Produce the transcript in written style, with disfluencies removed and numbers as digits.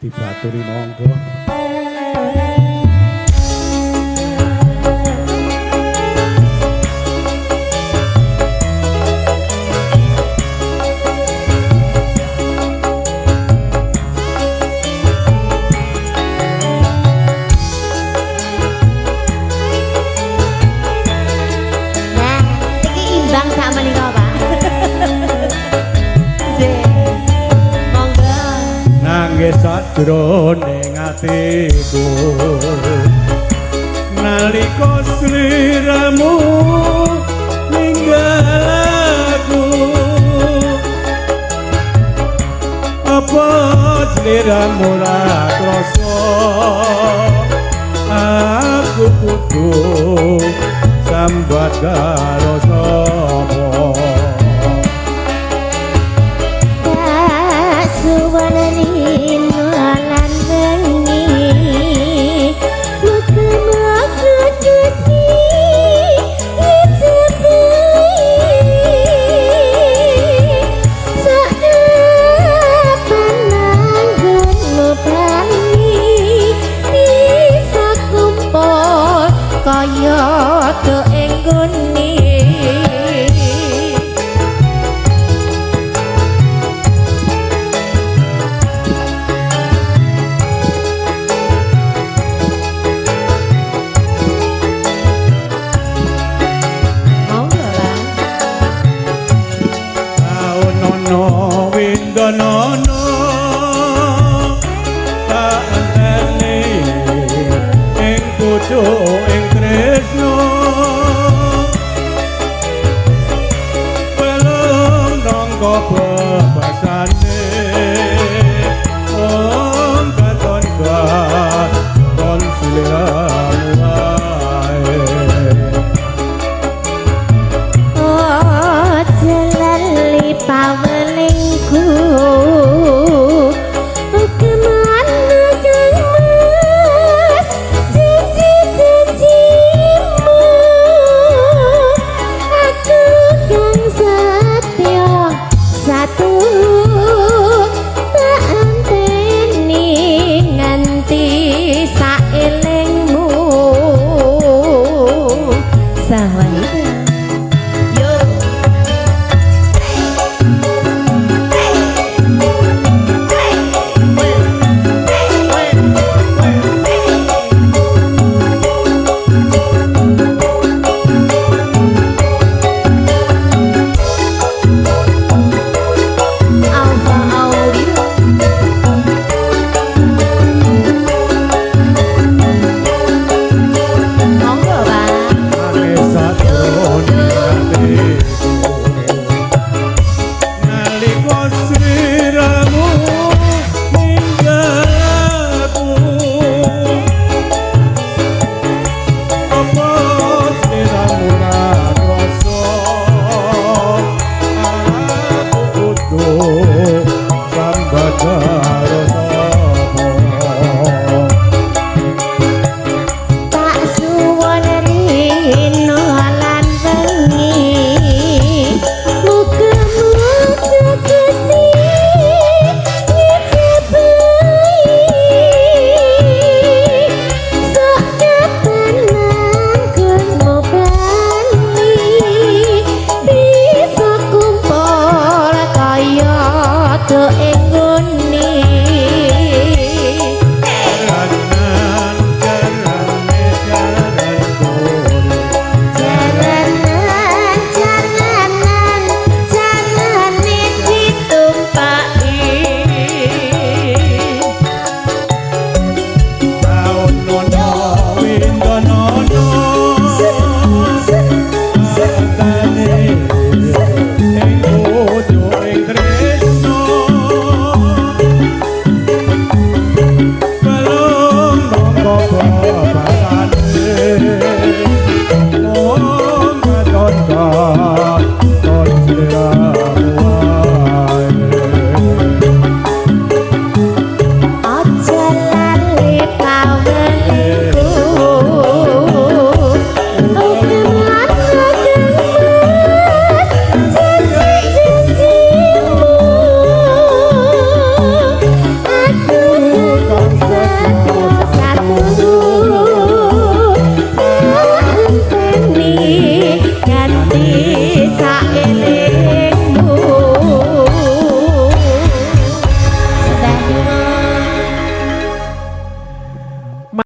Dibaturi monggo. Nah, iki imbang sak menika, Pak. Nggih. Monggo. Nangis sajroning atiku nalika sliramu ninggal aku, apa sliramu ra krasa aku kudu sambat karo sapa? Tak suwan rino lan wengi, muga-muga Gusti ngejepi. Sak kapan anggonmu bali bisa kumpul kaya do ing nggone. Monggo, Pak. Taun ana windonono tak enteni ing pucuke